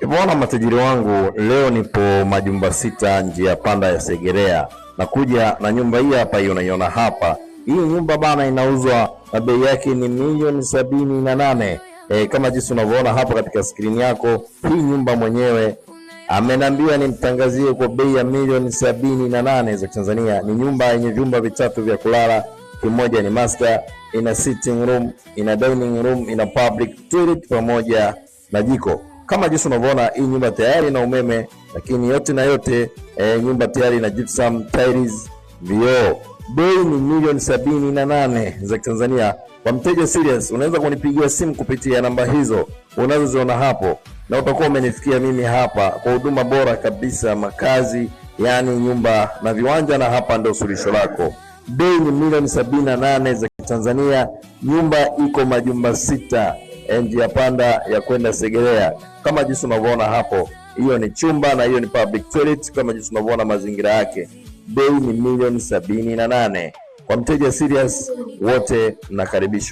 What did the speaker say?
Bwana matajiri wangu, leo nipo majumba sita, njia panda ya Segerea. Nakuja na nyumba hii hapa, hii unaiona hapa. Hii nyumba bana inauzwa na bei yake ni milioni 78. Kama jinsi unavyoona hapo katika skrini yako, hii nyumba mwenyewe amenambia nimtangazie kwa bei ya milioni 78 za Tanzania. Ni nyumba yenye vyumba vitatu vya kulala, kimoja ni master, ina sitting room, ina dining room, ina public toilet pamoja na jiko. Kama jinsi unavyoona hii nyumba tayari ina umeme, lakini yote na yote nyumba tayari ina gypsum, tiles, vioo. Bei ni milioni 78 za Tanzania. Kwa mteja serious, unaweza kunipigia simu kupitia namba hizo unazoziona hapo, na utakuwa umenifikia mimi hapa kwa huduma bora kabisa, makazi, yani nyumba na viwanja, na hapa ndio suluhisho lako. Bei ni milioni 78 za Tanzania. Nyumba iko majumba sita, njia panda ya kwenda Segerea, kama jinsi unavyoona hapo. Hiyo ni chumba na hiyo ni public toilet, kama jinsi unavyoona mazingira yake. Bei ni milioni 78. Kwa mteja serious, wote mnakaribishwa.